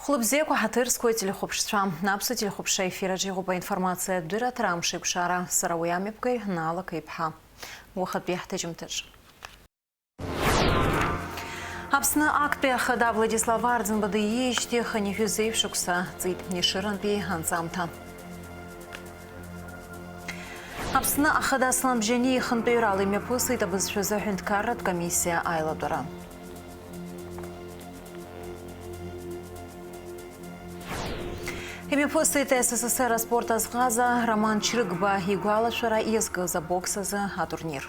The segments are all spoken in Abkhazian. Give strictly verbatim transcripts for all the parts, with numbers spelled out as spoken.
Хәлыбзиақәа ҳаҭыр зқәу ателехәаԥшцәа. Аԥсуа телехәаԥшра ефир аҿы иҟоуп аинформациатә дырраҭара Амш еиқәшара. Сара уи амҩаԥгаҩ Наала Қеиԥҳа. Уахатәи ҳҭыжьымҭаҿ. Аԥсны актәи ахада Владислав Арӡынба диижьҭеи хынҩажәи зеижә шықәса ҵит Ешырантәи анҵамҭа. Аԥсны ахада Аслан Бжьаниа ихантәаҩрала имҩаԥысит абызшәазы аҳәынҭқарратә комиссиа аилатәара. Имҩаԥысит С С С Р аспорт азҟаза Роман Чрыгба игәалашәара иазкыз абокс азы атурнир.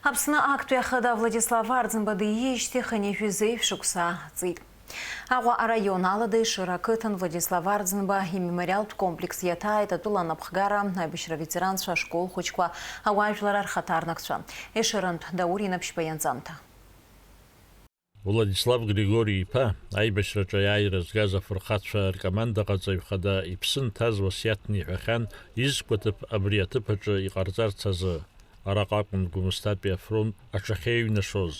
Аԥсны актәи ахада Владислав Арӡынба диижьҭеи хынҩажәи зеижә шықәса ҵит. Аҟәа араион Алада Ешыра ақыҭан Владислав Арӡынба имемориалтә комплекс иаҭааит атәыла анапхгара, аибашьра аветеранцәа, ашкол хәыҷқәа, ауаажәлар рхаҭарнакцәа. Ешырантә Даур Инаԥшьба ианҵамҭа. Владислав Григори-иԥа, аибашьраҿы аиааира згаз афырхацәа ркомандаҟаҵаҩ хада иԥсы нҭаз уасиаҭны иҳәахьан, изқәа ҭыԥ абри аҭыԥ аҿы иҟарҵарц азы. Араҟа акәын Гәымсҭатәи афронт аҽахьеиҩнашоз.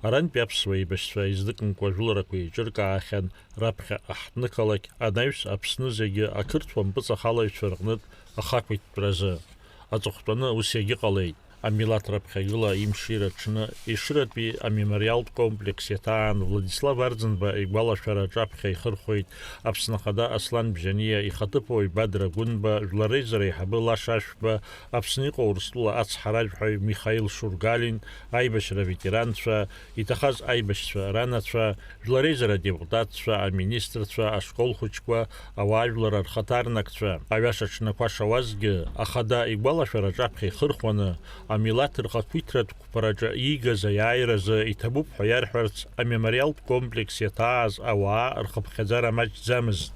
Арантәи аԥсуа еибашьцәа изнымкәа жәларақәа еиҿыркаахьан раԥхьаҟа ҳҭнықалақь анаҩс Аԥсны зегьы ақырҭуа мпыҵахалаҩцәа рҟнытә ахақәиҭтәразы. Аҵыхәтәаны ус иагьыҟалеит. Амилаҭ раԥхьагыла имшира аҽны Ешыратәи амемориалтә комплекс иаҭаан Владислав Арӡынба игәалашәара аҿаԥхьа ихырхәеит Аԥсны Ахада Аслан Бжьаниа, ихаҭыԥуаҩ Бадра Гәынба, Жәлар реизара аиҳабы Лаша Ашәба, Аԥсны иҟоу Урыстәыла ацҳаражәҳәаҩ Михаил Шургалин, аибашьра аветеранцәа, иҭахаз аибашьцәа ранацәа, Жәлар реизара адепутатцәа, аминистрцәа, ашкол хәыҷқәа, ауаажәлар рхаҭарнакцәа, аҩаша ҽнақәа шауазгьы, ахада игәалашәара аҿаԥхьа ихырхәаны, амилаҭ рхақәиҭратә қәԥараҿы иигаз аиааиразы иҭабуп ҳәа иарҳәарц, амемориалтә комплекс иаҭааз ауаа рхыԥхьаӡара маҷӡамызт.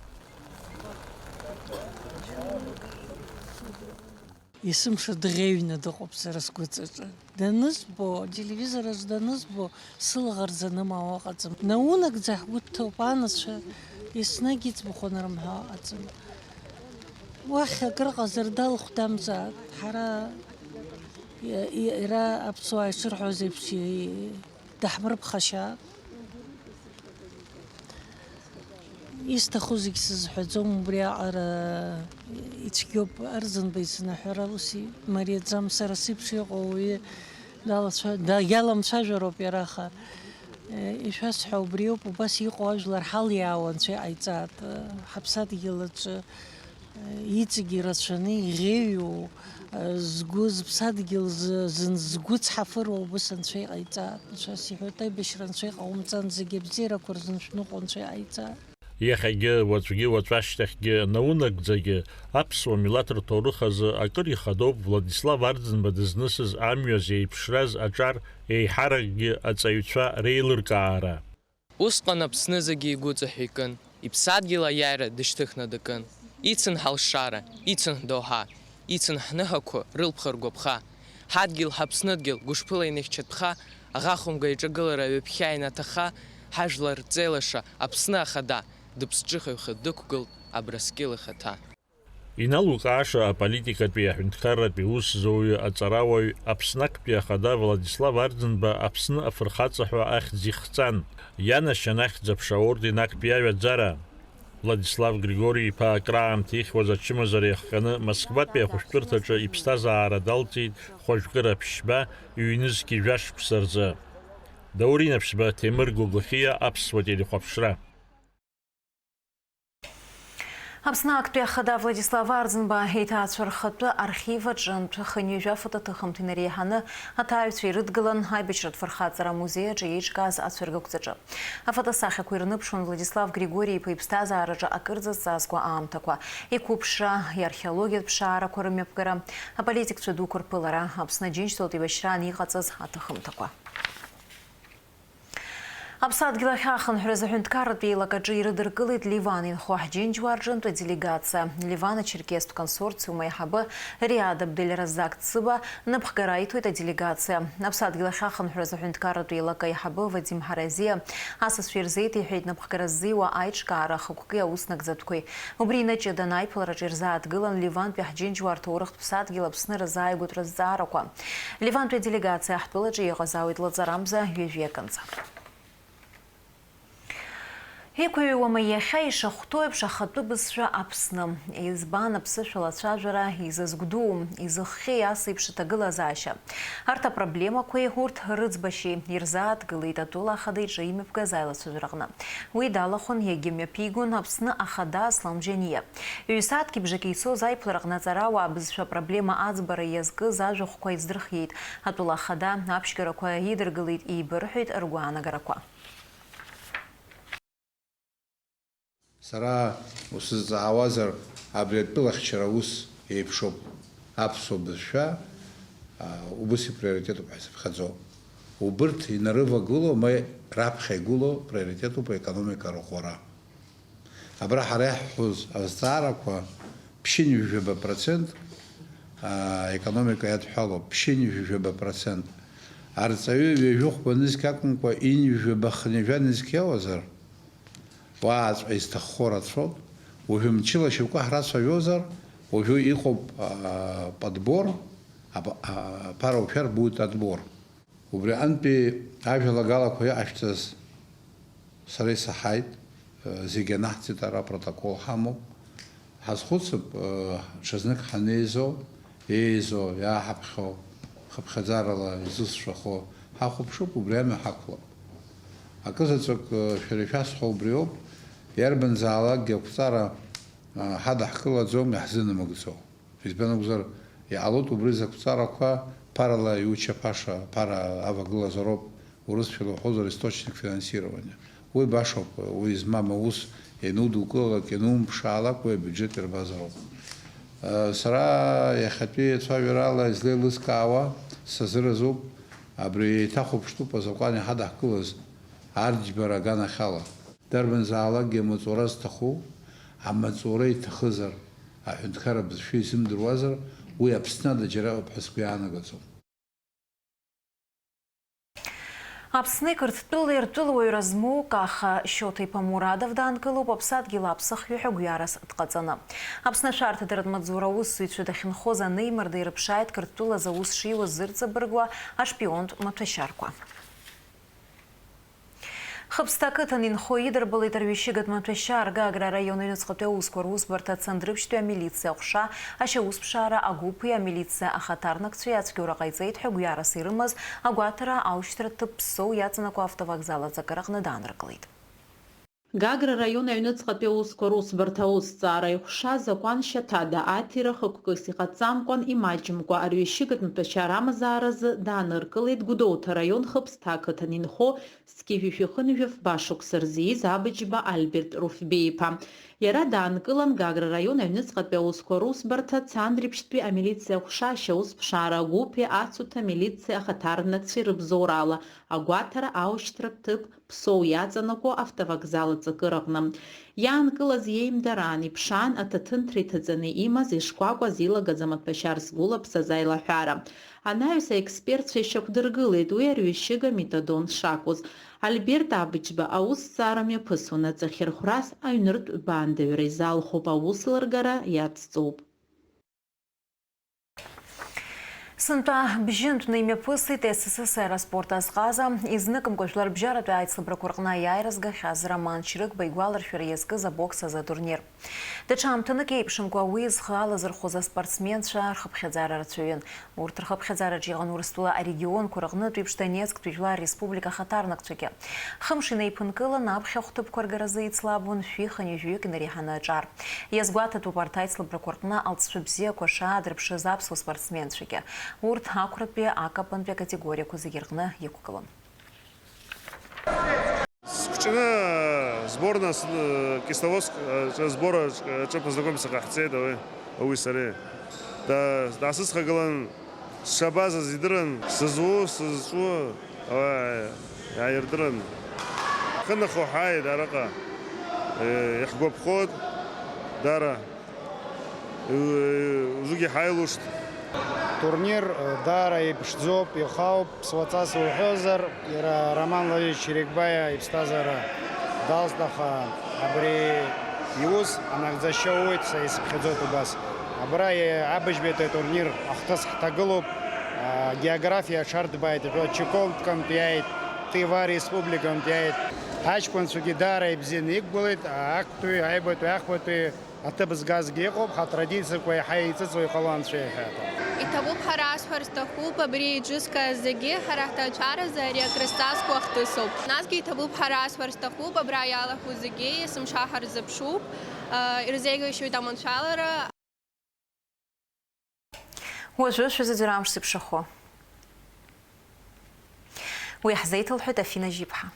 Есымша дӷьеҩны дыҟоуп сара сгәыҵаҿы. Данызбо, ателевизор аҿы данызбо, сылаӷырӡ анымаауа ыҟаӡам. Наунагӡа ҳгәы дҭоуп, анацәа еснагь иӡбахә анырымҳәо ыҟаӡам. Уахь акрыҟазар далхәдамзаап, ҳара, и-, и-, иара аԥсуаа ишырҳәоз еиԥш, и-, даҳмырԥхашьаап. Исҭаху зегь сызҳәаӡом, убри аҟара ицәгьоуп Арӡынба изынаҳәара, ус имариаӡам, сара сеиԥш иҟоу ауаҩы далацәа-, да-, иаламцәажәароуп иара, аха, э, ишәасҳәа убриоуп, убас иҟоу ажәлар ҳалиаауа Анцәа иҟаиҵааит, э, ҳаԥсадгьыл аҿы. Иҵегь ирацәаны иӷьеҩу, згәы зыԥсадгьыл зы-, зын-, згәы цҳафыруа убыс Анцәа иҟаиҵааит. Анцәа сиҳәоит, аибашьра Анцәа иҟаумҵан, зегь абзиарақәа рзын шәныҟәо Анцәа иҟаиҵааит. Иахьагьы, уаҵәгьы, уаҵәашьҭахьгьы, наунагӡагьы аԥсуа милаҭ рҭоурых азы акыр ихадоуп Владислав Арӡынба дызнысыз амҩа зеиԥшраз аҿар еиҳаракгьы аҵаҩцәа реилыркаара. Усҟан Аԥсны зегьы игәыҵаҳәа икын, иԥсадгьыл аиааира дышьҭыхны дакын. Ицын ҳалшара, ицын ҳдоуҳа, ицын ҳныҳәақәа рылԥха-ргәаԥха. Ҳадгьыл, ҳаԥсныдгьыл гәышԥыла инеихьчатәха, аӷа хәымга иҿагылара ҩаԥхьа инаҭаха, ҳажәлар рҵеилаша Аԥсны ахада дыԥсҿыхаҩха дықәгылт Абрыскьыл ихаҭа. Иналукааша аполитикатәи аҳәынҭқарратәи усзуҩы аҵарауаҩ, Аԥсны актәи ахада Владислав Арӡынба Аԥсны афырхаҵа ҳәа ахьӡ ихҵан, ианашьан ахьӡ-аԥша аорден актәи аҩаӡара. Владислав Григори-иԥа акраамҭа ихьуаз ачымазара иахҟьаны Москватәи ахәышәтәырҭаҿы иԥсҭазаара далҵит хәажәкыра ԥшьба, ҩнызқь жәа шықәса рзы. Даур Инаԥшьба, Ҭемыр Гогохиа, Аԥсуа телехәаԥшра. Аԥсны актәи ахада Владислав Арӡынба иҭаацәа рхатәы архив аҿынтә хынҩажәа фотоҭыхымҭа инареиҳаны аҭааҩцәа ирыдгылан аибашьратә фырхаҵара амузеи аҿы еиҿкааз ацәыргақәҵаҿы. Афотосахьақәа ирныԥшуан Владислав Григори-иԥа иԥсҭазаараҿы акырӡа зҵазкуа аамҭақәа, иқәыԥшра, иархеологиатә ԥшаарақәа рымҩаԥгара, аполитикцәа дуқәа рԥылара, Аԥсны Аџьынџьтәылатә еибашьраан иҟаҵаз аҭыхымҭақәа. Аԥсадгьыл ахь ахынҳәразы аҳәынҭқарратә еилакаҿы ирыдыркылеит Ливан инхо ҳџьынџьуаа рҿынтә аделегациа. Ливан ачерқьестә консорциум аиҳабы Риад Абдельразак Цыба напхгара иҭоит аделегациа. Аԥсадгьыл ахь ахынҳәразы аҳәынҭқарратә еилакы аиҳабы Вадим Ҳаразиа асасцәа ирзеиҭеиҳәеит напхгара ззиуа аиҿкаара ахықәки аус нагӡатәқәеи. Убри инаҷыдан аиԥылараҿы ирзааҭгылан Ливантәи ҳџьынџьуаа рҭоурыхтә ԥсадгьыл Аԥсны рзааигәатә рызҵаарақәа. Ливантәи аделегациа ҳтәылаҿы иҟазаауеит лаҵарамза ҩажәи акынӡа. Иқәыҩуама иахьа ишахәҭоу еиԥш ахатәы бызшәа Аԥсны? Избан аԥсышәала ацәажәара изазгәдуу, изыхҟьеи ас еиԥш аҭагылазаашьа? Арҭ апроблемақәеи урҭ рыӡбашьеи ирзааҭгылеит атәыла ахада иҿы имҩаԥгаз аилацәажәараҟны. Уи далахәын, иагьымҩаԥигон Аԥсны ахада Аслан Џьаниа. Ҩ-сааҭки бжаки ицоз аиԥылараҟны аҵарауаа бызшәа апроблема аӡбара иазкыз ажәахәқәа издырхиеит. Атәыла ахада аԥшьгарақәа идыргылеит, еибырҳәеит ргәаанагарақәа. Сара усызҵаауазар, абри атәылахьчара аус еиԥшоуп. Аԥсуа бызшәа, а, убыс иприоритетуп ҳәа исыԥхьаӡом. Убырҭ инарывагыло, ма раԥхьа игыло приоритетуп аекономика арӷәӷәара. Абра ҳара иаҳҳәоз азҵаарақәа ԥшьынҩажәаба процент, аа, аекономика иадҳәалоуп, ԥшьынҩажәаба процент. Арҵаҩы ҩажәи хәба нызқь акәымкәа, ҩынҩажәаба хынҩажәа нызқь иауазар, уааҵәҟьа изҭаххо рацәоуп. Уажәы мчыла шьоукы ҳрацәажәозар, уажәы иҟоуп, аа, подбор, аба-, аа, аԥара уқәшәар, будет отбор. Убри аҟынтәи ажәалагалақәа иҟашәҵаз сара исаҳаит, зегь анаҳҵеит, ара апротокол ҳамоуп. Ҳазхәыцып, ҽазнык ҳанеизо, еизо, иааҳаԥхьо, хыԥхьаӡарала изылсшахо ҳахәаԥшып, убри амҩа ҳақәлап. Акызаҵәык шәара ишәасҳәо убриоуп, иарбанзаалакгьы ақәҵара ҳадаҳкылаӡом, иаҳзынамыгӡо. Избан акәзар, иҟалоит убри закәҵарақәа ԥарала иучаԥаша, ԥара авагылазароуп, урысшәала уҳәозар, источник финансирования. Уи башоуп, уи змам аус ианудукылалак, ианумԥшаалак, уи абиуџьет ирбазароуп. Сара иахьатәи ацәажәарала излеилыскаауа сазыразуп, абри еиҭахәаԥштәуп азакәан иҳадаҳкылаз арџьбара аганахьала. Дарбанзаалакгьы амаҵура зҭаху, амаҵура иҭахызар, аҳәынҭқарра бызшәа изымдыруазар, уи Аԥсны ада џьара ыҟоуп ҳәа сгәы иаанагаӡом. Аԥсни Қырҭтәылеи ртәылауаҩра змоу Каха Шьоҭа-иԥа Мурадов даанкылоуп Аԥсадгьыл аԥсахҩы ҳәа гәҩарас дҟаҵаны. Аԥсны ашәарҭадаратә маҵзура аусзуҩцәа дахьынхоз анеимырда ирыԥшааит Қырҭтәылазы аус шиуаз зырҵабыргуа ашпионтә маҭәашьарқәа. Хыԥсҭа ақыҭан инхо идырбалеит арҩашьыгатә маҭәашьар Гагра араион аҩныҵҟатәи аусқәа русбарҭа Цандрыԥшьтәи амилициа аҟәша ашьаусԥшаара агәыԥи амилициа ахаҭарнакцәеи ацәгьоура ҟаиҵеит ҳәа гәҩарас ирымаз агәаҭара аушьҭра ҭыԥ Ԥсоу иаҵанакуа автовокзал аҵакыраҟны дааныркылеит. Гагра араион аҩныҵҟатәи аусқәа русбарҭа аусҭҵаара аҟәша азакәан шьаҭада аҭира хықәкыс иҟаҵамкәан имаҷымкәа арҩашьыгатә маҭәашьар амазааразы дааныркылеит Гәдоуҭа араион Хыԥсҭа ақыҭан инхо Зқьи жәшәи хынҩажәи фба шықәса рзы ииз Абыџьба Альберт Руфбеи-иԥа. Иара даанкылан Гагра раион аҩныҵҟатәи аусқәа русбарҭа Цандрыԥшьтәи амилициа аҟәша ашьаусԥшаара агәыԥи ацуҭа милициа ахаҭарнакцәеи рыбзоурала агәаҭара аушьҭра ҭыԥ Ԥсоу иаҵанакуа автовокзал аҵакыраҟны. Иаанкылаз иеимдараан, иԥшаан аҭаҭынҭра иҭаҵаны имаз ишкәакәаз илагаз амаҭәашьар згәылаԥсаз аилаҳәара. Анаҩс аекспертцәа ишьақәдыргылеит уи арҩашьыга метадон шакәыз. Альберт Абыџьба аусҭҵаара мҩаԥысуан, аҵахьырхәрас аҩныртә баандаҩра изалхуп, аус лыргара иацҵоуп. Сынтәа бжьынтәны имҩаԥысит С С С Р аспорт азҟаза, изныкымкәа жәларбжьаратәи аицлабрақәа рҟны аиааира згахьаз Роман Чрыгба игәаларшәара иазкыз абокс азы атурнир. Даҽа аамҭанык еиԥшымкәа уи зхы алазырхәыз аспортсменцәа рхыԥхьаӡара рацәаҩын. Урҭ рхыԥхьаӡараҿы иҟан Урыстәыла арегионқәа рыҟнытә еиԥш Донецктәи Жәлар Республика ахаҭарнакцәагьы. Хымш инеиԥынкылан, аԥхьахә ҭыԥқәа ргаразы ицлабуан шәи хынҩажәаҩык инареиҳаны аҿар. Иазгәаҭатәуп арҭ аицлабрақәа рҟны алҵшәа бзиақәа шаадырԥшыз аԥсуа спортсменцәагьы. Урҭ ақәратәи акапантәи акатегориақәа зегьы рҟны иқәгылан. Сгәаҿы сборна, Кисловодск аҿы сбор аҿы познакомиться ҟаҳҵеит ауи, ауи сареи. Даасыцхагылан, сшабаз азидырын, сызу, сызҿу, ауаа иааирдырын. Ҳхы нахо ҳааит араҟа, э, иаҳгәаԥхоит, дара, э, узгьы ҳаилушт. Турнир, э, даара иԥшӡоуп, ихауп, ԥсуаҵас уҳәозар, иара Роман Владимирович Чирикбаиа иԥсҭазаара далҵт, аха абри иус анагӡашьа уоуеит, са исыԥхьаӡоит убас. Абра, э, абыжьбатәи атурнир ахҭыс ҳҭагылоуп, а, географиа аҽарҭбааит, жәлар Чукоткантә иааит, Тыва республикантә иааит. Ҳаҷкәынцәагьы даара ибзианы иқәгылеит, актәи, аҩбатәи, ахԥатәи аҭыԥ згазгьы ыҟоуп, ҳатрадициақәа иаҳа еиҵыҵуа иҟало анцәа иҳәаҭа. Иҭабуп ҳәа расҳәар сҭахуп, абри еиҿызкааз зегьы ҳара ҳҭаацәаразы ари акрызҵазкуа ахҭысоуп. Насгьы иҭабуп ҳәа расҳәар сҭахуп, абра иалахәу зегьы есымша ҳарзыԥшуп, ирзеиӷьеишьоит аманшәалара. Уажәы шәызыӡырҩ амш зыԥшахо. Уи ҳзеиҭалҳәоит Афина Жьиԥҳа.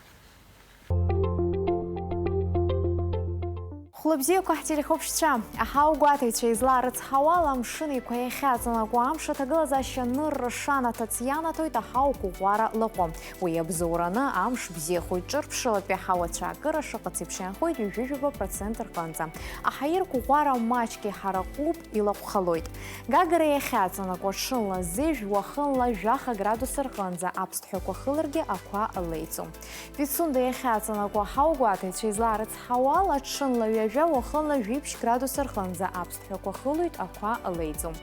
Хәлыбзиақәа ҳтелехәаԥшцәа, аҳауагәаҭаҩцәа излаарыцҳауала, Амшын Еиқәа иахьаҵанакуа амш аҭагылазаашьа анырра шанаҭац ианаҭоит аҳауа қәыӷәӷәара лаҟәы. Уи иабзоураны амш бзиахоит, ҿырԥшылатәи аҳауа цәаакыра шыҟац еиԥш иаанхоит ҩажәи жәаба процент рҟынӡа. Аҳаирқәа ӷәӷәара маҷк иҳаракуп, илаҟәхалоит. Гагра иахьаҵанакуа ҽынла зежә, уахынла жәаха градус рҟынӡа, аԥсҭҳәақәа хыларгьы ақәа леиӡом. Пицунда иахьаҵанакуа ҳауагәаҭаҩцәа излаарыцҳауала, ҽынла ҩажәа, уахынла жәиԥшь градус рҟынӡа, аԥсҭҳәақәа хылоит, ақәа леиӡом.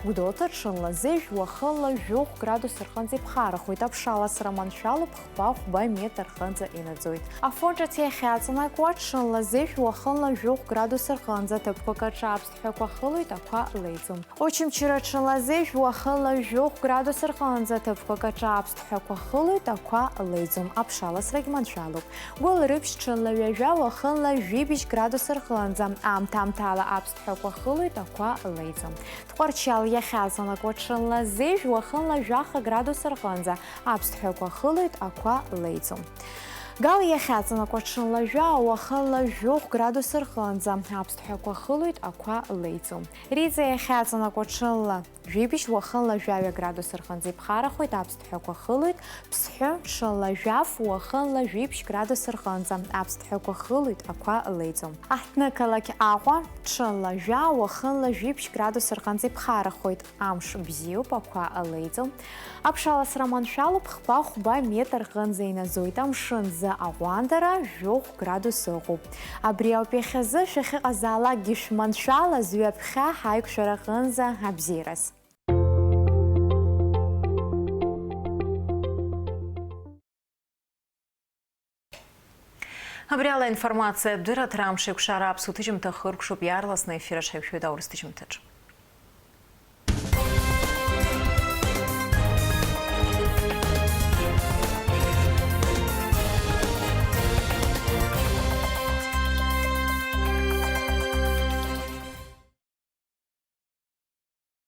Гәдоуҭа ҽынла зежә, уахынла жәохә градус рҟынӡа иԥхарахоит, аԥшаласра маншәалоуп, хԥа-хәба метр рҟынӡа инаӡоит. Афон ҿыц иахьаҵанакуа ҽынла зежә, уахынла жәохә градус рҟынӡа, ҭыԥқәак аҿы аԥсҭҳәақәа хылоит, ақәа леиӡом. Очамчыра ҽынла зежә, уахынла жәохә градус рҟынӡа, ҭыԥқәак аҿы аԥсҭҳәақәа хылоит, ақәа леиӡом, аԥшаласрагь маншәалоуп. Гәылрыԥшь ҽынла ҩажәа, уахынла жәибжь градус рҟынӡа, аамҭа-аамҭала аԥсҭҳәақәа хылоит, ақәа леиӡом. Тҟәарчал иахьаҵанакуа ҽынла зежә, уахынла жәаха градус рҟынӡа, аԥсҭҳәақәа хылоит, ақәа леиӡом. Гал иахьаҵанакуа ҽынла жәа, уахынла жәохә градус рҟынӡа, аԥсҭҳәақәа хылоит, ақәа леиӡом. Риҵа иахьаҵанакуа ҽынла жәибжь, уахынла жәаҩа градус рҟынӡа иԥхарахоит, аԥсҭҳәақәа хылоит. Ԥсҳәы ҽынла жәаф, уахынла жәиԥшь градус рҟынӡа, аԥсҭҳәақәа хылоит, ақәа леиӡом. Аҳҭнықалақь Аҟәа ҽынла жәа, уахынла жәиԥшь градус рҟынӡа иԥхарахоит, амш бзиоуп, ақәа леиӡом. Аԥшаласра маншәалоуп, хԥа-хәба метр рҟынӡа инаӡоит, амшын ӡы аҟәандара жәохә градус ыҟоуп. Абри ауп иахьазы шәахьыҟазаалакгьы шәманшәалаз, ҩаԥхьа ҳаиқәшәара аҟынӡа абзиараз. Абри ала аинформациатә дырраҭара Амш еиқәшара аԥсуа ҭыжьымҭа хыркәшоуп, иаарласны аефир аҿы ҳаиқәшәоит аурыс ҭыжьымҭаҿ.